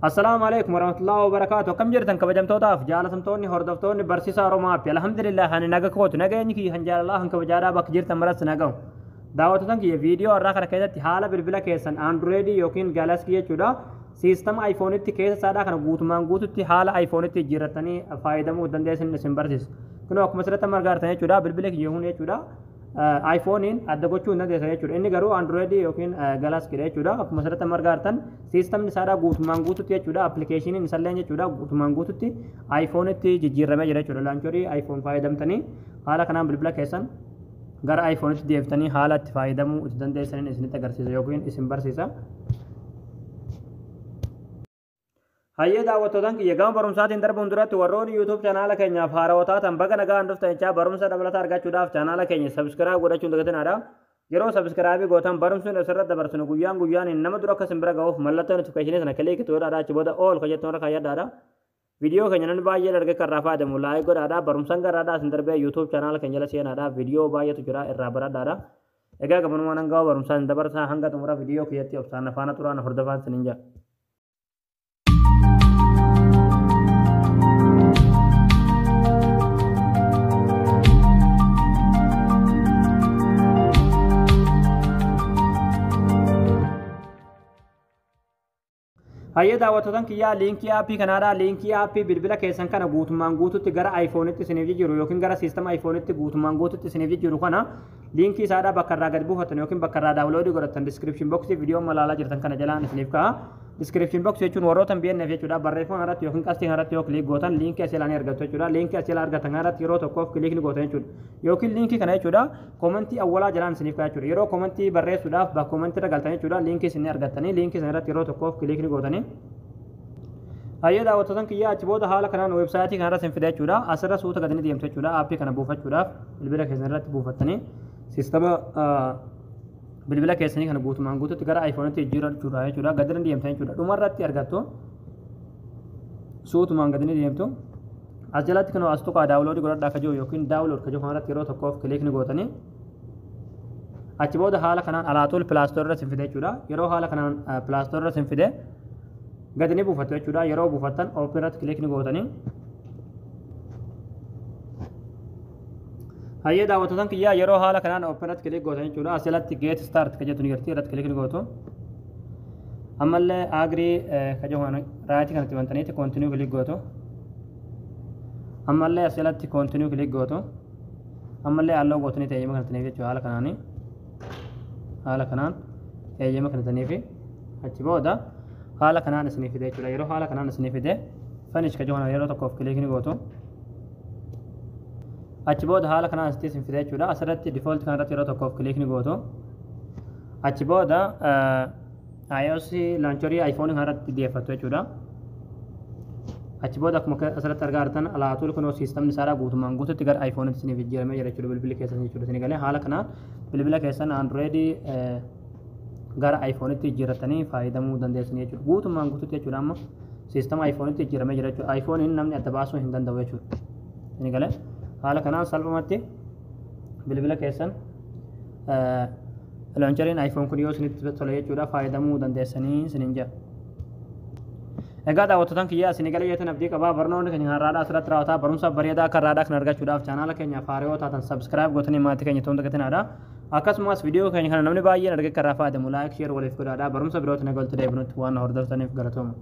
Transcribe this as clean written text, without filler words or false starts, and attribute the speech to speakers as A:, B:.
A: Assalaamu alaikum warahmatullahi wabarakaatu. Akkam jirtan kabajamtootaaf jaalatamtoonni hordoftoonni barsiisaa Oromoo App? Alhamdulillah, ani naga kootu, nageenyi kiyya kan jaalalaa kan kabajaadhaa bakka jirtan maratti nagahu. Daawwattoota kiyya, viidiyoo har'aa kana keessatti haala bilbila keessan Androidii yookiin Galaxy jechuudha, siistama iPhone'itti keessa isaadhaa kana guutumaan guututti haala iPhone'itti jijjiirratanii fayyadamuu dandeessan isin barsiisa. Kunoo akkuma asirratti amma argaa jirtan jechuudha, bilbila kiyya kun jechuudha, iPhone'iin adda gochuu hin dandeessan jechuudha. Inni garuu Androidii yookiin Galaxy jechuudha. Akkuma asirratti amma argaa jirtan siistamni isaadhaa guutumaan guututti jechuudha. Appilikeeshiniin isallee jechuudha, guutumaan guututti iPhone'itti jijjiiramee jira jechuudha. Launcherii iPhone fayyadamtanii haala kanaan bilbila keessan gara iPhone'itti deebiftanii haala itti fayyadamuu itti dandeessaniin isinitti agarsiisa yookiin isin barsiisa. Hayyee daawwattootaan kiyya, gama barumsaatiin darbuun duratti warroonni YouTube chaanaala keenyaaf haarawaa taatan baga nagaan dhuftan jechaa, barumsa dabalataa argachuudhaaf chaanaala keenya subscribe godhachuun dagatinaadha. Yeroo subscribe gootan barumsi asirratti dabarsinu guyyaan guyyaan nama dura akka isin bira ga'uuf mallattoo notificationii sana click godhaadha. Achi booda all ka jettu irra kaayyadhaadha. Viidiyoo keenya namni baay'ee argee kan irraa fayyadamu like godhaadha. Barumsaan garaadhaa isin darbee YouTube chaanaala keenya jala seenaadha. Viidiyoo baay'eetu jira, irraa baradhaadha. Egaa gabanumaan hanga barumsaan isin dabarsaa, hanga xumura viidiyoo kiyyatti obsaan faana turaan hordofaan isiniin jedha. Hayyee daawwattootaan kiyyaa, liinkii aappii kanaadha. Liinkii aappii bilbila keessan kana guutummaan guututti gara iPhone'itti isiniif jijjiiru yookiin gara siistama iPhone'itti guutummaan guututti isiniif jijjiiru kana liinkii isaadhaa bakka irraa gad buufatan yookiin bakka irraa downloadii godhatan description boxii viidiyoo malaalaa jirtan kana jalaan isiniif ka'a. Description box jechuun warroota hin beekneef jechuudha. Barreeffama irratti yookiin qastii irratti yoo click gootan liinkii asii ilaalanii argattu jechuudha. Liinkii asii argatan irratti yeroo tokkoof click ni gootan jechuudha. Yookiin liinkii kana jechuudha, koomentii awwalaa jalaan isiniif ka'a jechuudha. Yeroo koomentii barreessuudhaaf bakka koomentii irra galtan jechuudha, liinkii isin argattanii liinkii sana irratti yeroo tokkoof click ni gootanii. Hayyee daawwattootaan kiyyaa, achi booda haala kanaan weebsaayitii kanarra isin fida jechuudha. Asirra suuta gadi ni deemtu jechuudha. Aappii kana buufachuudhaaf bilbila keessan irratti buufattanii siistama bilbila keessanii kana guutumaan guututti gara iPhone'itti jijjiirachuudha jechuudha. Gadi ni deemtan jechuudha. Dhuma irratti argattu, suutumaan gadi ni deemtu. As jalatti kan as tuqaa downloadii godhadhaa ka jiru yookiin download ka jiru kanarratti yeroo tokkoof click ni gootanii. Achi booda haala kanaan alaatul Play Store irra isin fide jechuudha. Yeroo haala kanaan Play Store irra isin fide gadi ni buufattu jechuudha. Yeroo buufattan open irratti click ni gootanii. Hayyee daawwattootaan kiyyaa, yeroo haala kanaan open irratti click gootan jechuudha. As jalatti get start ka jettu ni jirti, irratti click ni gootu. Ammallee agree ka jedhu rightii kanatti bantaniitti continue click gootu. Ammallee as jalatti continue click gootu. Ammallee allow gootanii eeyyama kanataniif jechuudha haala kanaanii. Haala kanaan eeyyama kanataniif achi booda haala kanaan isinii fide jechuudha. Yeroo haala kanaan isinii fide finish ka jedhu kana yeroo tokkoof click ni gootu. Achi booda haala kanaan asitti isin fide jechuudha. Asirratti default kanarratti yeroo tokkoof click ni gootu. Achi booda iOS launcherii iPhone kanarratti deeffattu jechuudha. Achi booda akkuma asirratti argaa jirtan alaatul kunoo siistamni isaadhaa guutumaan guututti gara iPhone'itti isiniif jijjiiramee jira jechuudha, bilbilli keessan jechuudha. Isin galee haala kanaan bilbila keessan Androidii gara iPhone'itti jijjiirratanii fayyadamuu dandeessanii jechuudha. Guutumaan guututti jechuudha, amma siistama iPhone'itti jijjiiramee jira jechuudha. iPhone'iin namni adda baasuu hin danda'u jechuudha. Isin galee haala kanaan salphumatti bilbila keessan launcheriin iPhone kun yoo isinitti tole jechuudha fayyadamuu dandeessanii isiniin jedha. Egaa daawwattootaan kiyyaa, isin galee jettan abdii qabaa. Barnoonni keenya har'aadhaa asirratti raawwataa. Barumsa bareedaa akka har'aadhaa kan argachuudhaaf chaanaala keenyaaf haaraa taatan subscribe gootanii maatii keenya ta'uun dagatinaadha. Akkasumas viidiyoo keenya kana namni baay'een argee karaa fayyadamu like, share waliif godhaadha. Barumsa birootti nagaltu deebinutti waan hordoftaniif galatooma.